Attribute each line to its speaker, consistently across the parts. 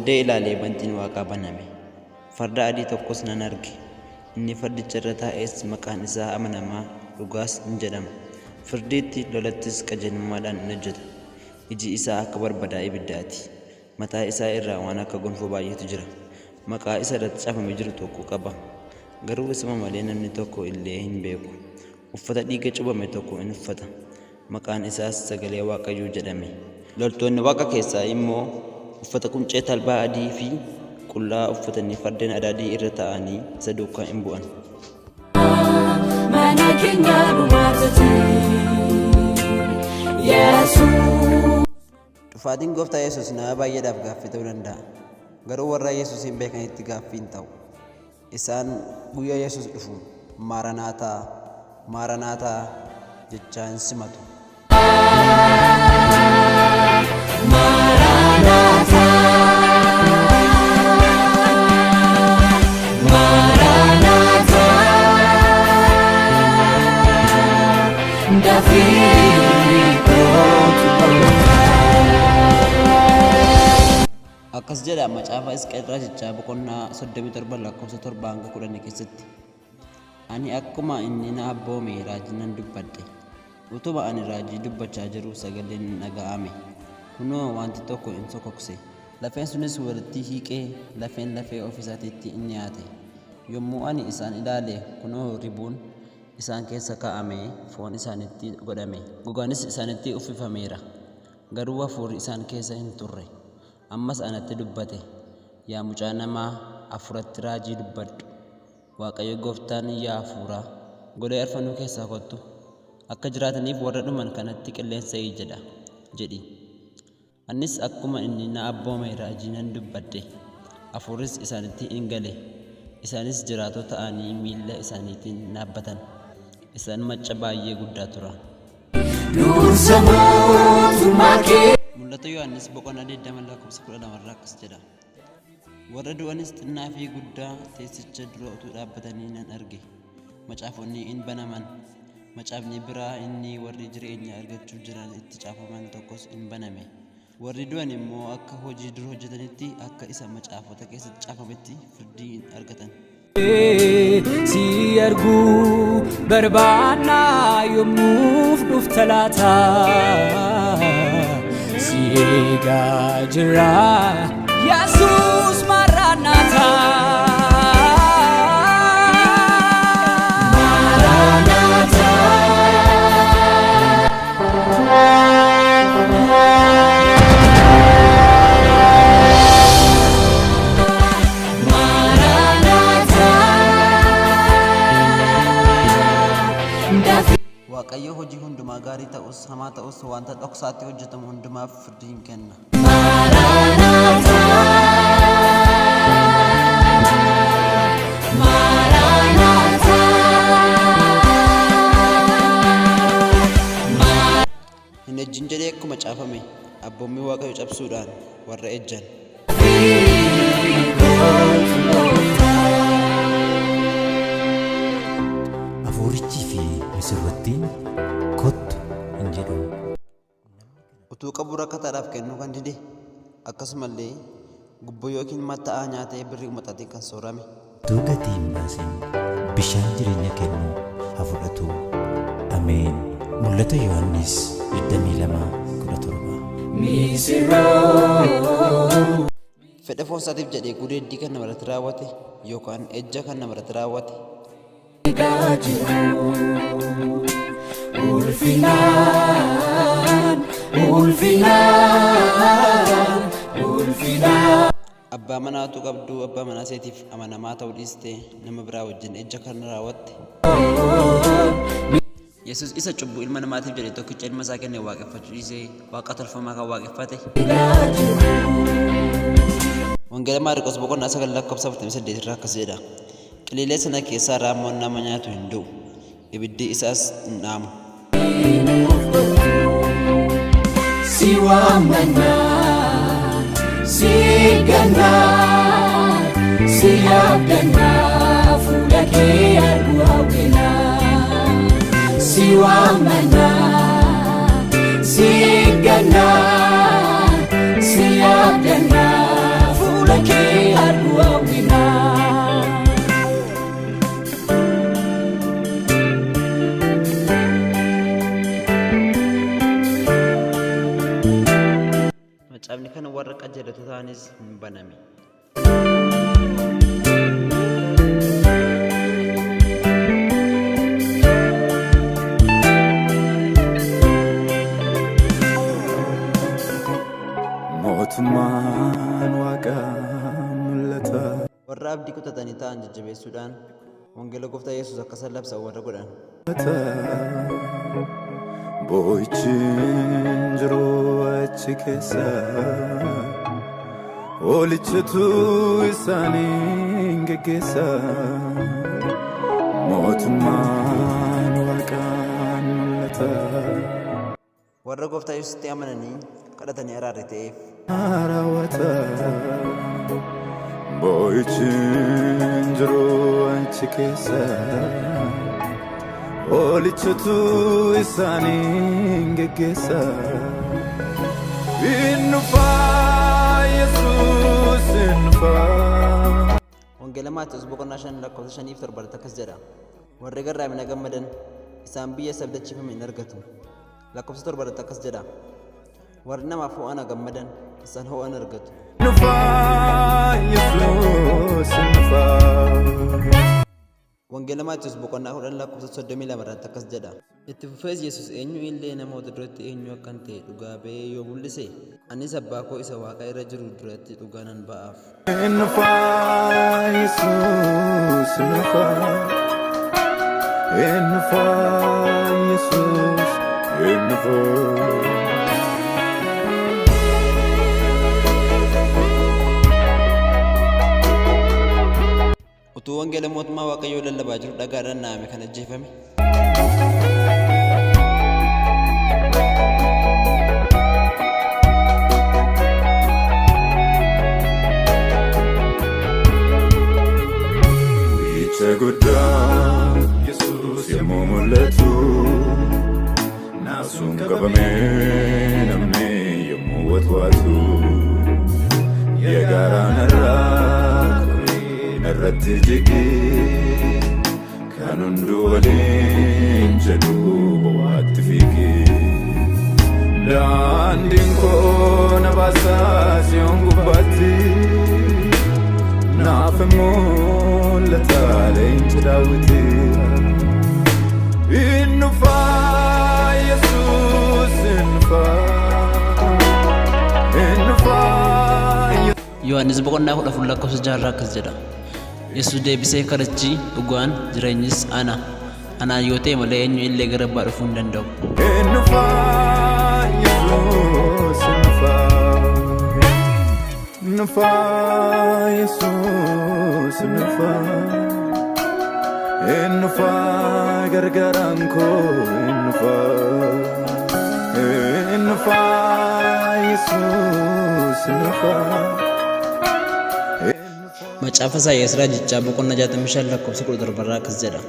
Speaker 1: Booddee ilaalee bantiin waaqaa baname. Farda adii tokkos nan arge. Inni fardicha irra taa'es maqaan isaa Amanamaa, Dhugaas in jedhama. Firdiitti, lolattis qajeelummaadhaan in hojjeta. Iji isaa akka barbadaa ibiddaa ti. Mataa isaa irraa waan akka gonfoo baay'eetu jira. Maqaa isa irratti caafamee jiru tokko qaba. Garuu isuma malee namni tokko illee hin beeku. Uffata dhiiga cuuphame tokko in uffata. Maqaan isaas Sagalee Waaqayyoo jedhame. Loltoonni waaqa keessaa immoo uffata quncee talbaa adii fi qullaa'aa uffatanii fardeen adaadii irra taa'anii isa duukaa in bu'an.
Speaker 2: Mana keenya dhumaatati Yesuus.
Speaker 1: Dhufaatiin Gooftaa Yesuus nama baay'eedhaaf gaaffii ta'uu danda'a. Garuu warra Yesuusiin beekanitti gaaffii hin ta'u. Isaan guyyaa Yesuus dhufu Maaranaataa, Maaranaataa jechaa in simatu. Akkas jedha macaafa Isqeel raajichaa boqonnaa 37 lakkoofsa 7 hanga 10 keessatti. Ani akkuma inni na abboome raajii nan dubbadhe. Utuma ani raajii dubbachaa jiruu sagaleen in dhaga'ame, kunoo, wanti tokko in sokokse, lafeen sunis walitti hiiqee lafeen lafee ofii isaatiitti in dhi'aate, yommuu ani isaan ilaale, kunoo, ribuun isaan keessa kaa'amee, foon isaanitti godhame, gogaanis isaanitti uffifameera, garuu hafuurri isaan keessa hin turre. Ammas anatti dubbate, Yaa mucaa namaa, hafuuratti raajii dubbadhu! Waaqayyo gooftaan, Yaa hafuuraa, golee arfanuu keessaa kottu, akka jiraataniif warra dhuman kanatti qilleensa'i jedha jedhi. Anis akkuma inni na abboome raajii nan dubbadhe, hafuurris isaanitti in gale, isaanis jiraatoo ta'anii miilla isaaniitiin in dhaabbatan, isaan macca baay'ee guddaa turan.
Speaker 2: Dursa mootummaa kee.
Speaker 1: Mul'ata Yohaannis boqonnaa 20 lakkoofsa 12 irraa akkas jedha. Warra du'anis xinnaa fi guddaa teessicha dura utuu dhaabbatanii nan arge. Macaafonni in banaman, macaafni biraa inni warri jireenya argachuuf jiran itti caafaman tokkos in baname. Warri du'an immoo akka hojii dur hojjetanitti, akka isa macaafota keessatti caafametti firdii in argatan.
Speaker 2: Si arguu barbaanna yommuuf dhufta laata si eegaa jirra Yesuus Maranatha. Maranatha.
Speaker 1: Waaqayyo hojii hundumaa gaarii ta'us hamaa ta'us wanta dhoksaatti hojjetamu hundumaaf firdii in kenna. Hin ejjin jedhee akkuma caafame, abboommii Waaqayyoo cabsuudhaan warra ejjan.
Speaker 3: Hafuurichii fi misirrottiin, Kottu! in jedhu.
Speaker 1: Utuu qabuu rakkataadhaaf kennuu kan dide, akkasuma illee gubboo yookiin matta'aa nyaatee birrii uummataatiin kan soorame.
Speaker 3: Utuu gatii hin baasin bishaan jireenya kennu haa fudhatu. Ameen. Mul'ata Yohannis 22, 17.
Speaker 1: Fedha foon isaatiif jedhee gudeeddii kan nama irratti raawwate yookaan ejja kan nama irratti raawwate.
Speaker 2: Ulfinaan, ulfinaan, ulfinaan.
Speaker 1: Abbaa manaa utuu qabduu abbaa manaa isheetiif amanamaa ta'uu dhiistee nama biraa wajjin ejja kan raawwatte. Yesus isa cubbuu ilma namaatiif jedhee tokkicha ilma isaa kenne waaqeffachuu dhiisee waaqa tolfamaa kan waaqeffate. Wangeela Maarqos boqonnaa 9 lakkoofsa 48 irraa akkas jedha. Qiliilee sana keessaa raammoon nama nyaatu hin du'u, ibiddi isaas hin dhaamu.
Speaker 2: Si waammanna, si ganna, si abdanna, fuula kee arguu hawwina. Si waammanna, si ganna, si abdanna.
Speaker 1: abdii kutatanii ta'an jajjabeessuudhaan wangeela gooftaa Yesuus akka isaan labsan warra godhan.
Speaker 4: Boo'ichi hin jiru achi keessa, Hoolichatu isaaniin geggeessa. Mootummaan Waaqaan mul'ata.
Speaker 1: Warra gooftaa Yesuusitti amananii kadhatanii araarri ta'eef.
Speaker 4: Raawwata. Boo'ichi hin jiru achi keessa, Hoolichatu isaaniin geggeessa. Inni dhufaa Yesuus inni dhufaa.
Speaker 1: Wangeela Maatewos boqonnaa 5 lakkoofsa 5 fi 7 irratti akkas jedha. Warri garraamina gammadan isaan biyya sabdachiifame hin argatu. Lakkoofsa 7 irratti akkas jedha. Warri namaaf ho'an gammadan isaan ho'an argatu.
Speaker 4: Inni dhufaa Yesuus inni dhufaa.
Speaker 1: Wangeela Maatewos boqonnaa 10 lakkoofsa 32 irratti akkas jedha. Itti fufees Yesuus eenyu illee namoota duratti eenyu akkan ta'e dhugaa ba'ee yoo mul'ise, anis abbaa koo isa waaqa irra jiru duratti dhugaa nan ba'aaf.
Speaker 4: Inni dhufaa Yesuus inni dhufaa. Inni dhufaa Yesuus inni dhufaa.
Speaker 1: Utuu wangeela mootummaa Waaqayyoo lallabaa jiru dhagaadhaan na'ame kan ajjeefame.
Speaker 4: Guyyicha guddaa Yesuus yommuu mul'atu, naasuun qabamee namni yommuu watwaatu, Yegaaraan irraa qoreen irratti jigee, kan hunduu waliin jedhu bowaatti fiigee. Daandiin koo na baasaa si'oon gubbaatti, naaf mul'ata leenci daawwiti. Inni dhufaa Yesuus inni dhufaa. Inni dhufaa
Speaker 1: Yohaannis boqonnaa 14 lakkoofsa 6 irraa akkas jedha. Yesuus deebisee karichi dhugaan jireenyis ana. Anaan yoo ta'e malee eenyu illee gara abbaa dhufuu hin danda'u.
Speaker 4: Inni dhufaa Yesuus inni dhufaa. Inni dhufaa Yesuus inni dhufaa. Inni dhufaa gargaaraan koo inni dhufaa. Inni dhufaa Yesuus inni dhufaa.
Speaker 1: Macaafa Isaayyaas Raajichaa boqonnaa 65 lakkoofsa 17 irraa akkas jedha.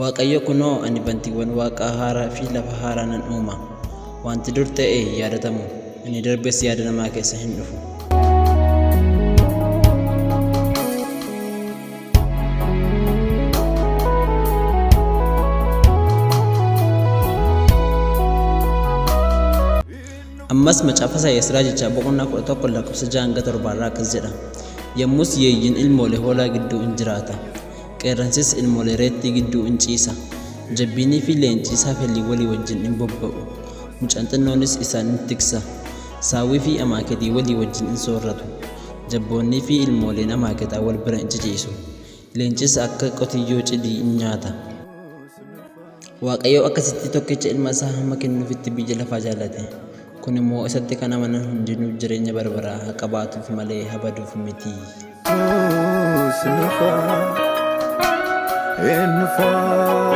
Speaker 1: Waaqayyo kunoo ani bantiiwwan waaqaa haaraa fi lafa haaraa nan uuma. Wanti dur ta'e hin yaadatamu, inni darbes yaada namaa keessa hin dhufu. Ammas macaafa Isaayyaas Raajichaa boqonnaa 11 lakkoofsa 6 hanga 7 irraa akkas jedha. Yommus yeeyyiin ilmoolee hoolaa gidduu in jiraata. Qeerransis ilmoolee reettii gidduu in ciisa. Jabbiinii fi leenci saafelli walii wajjin in bobba'u. Mucaan xinnoonis isaan in tiksa. Saawwii fi amaaketii walii wajjin in soorratu. Jabboonnii fi ilmooleen amaaketaa wal bira in ciciisu. Leencis akka qotiyyoo cidii in nyaata. Waaqayyo akkasitti tokkicha ilma isaa hamma kennuufitti biyya lafaa jaallate. Kun immoo isatti kan amanan hundinuu jireenya bara baraa haa qabaatuuf malee haa baduuf miti.
Speaker 4: Yesuus inni dhufaa. Inni dhufaa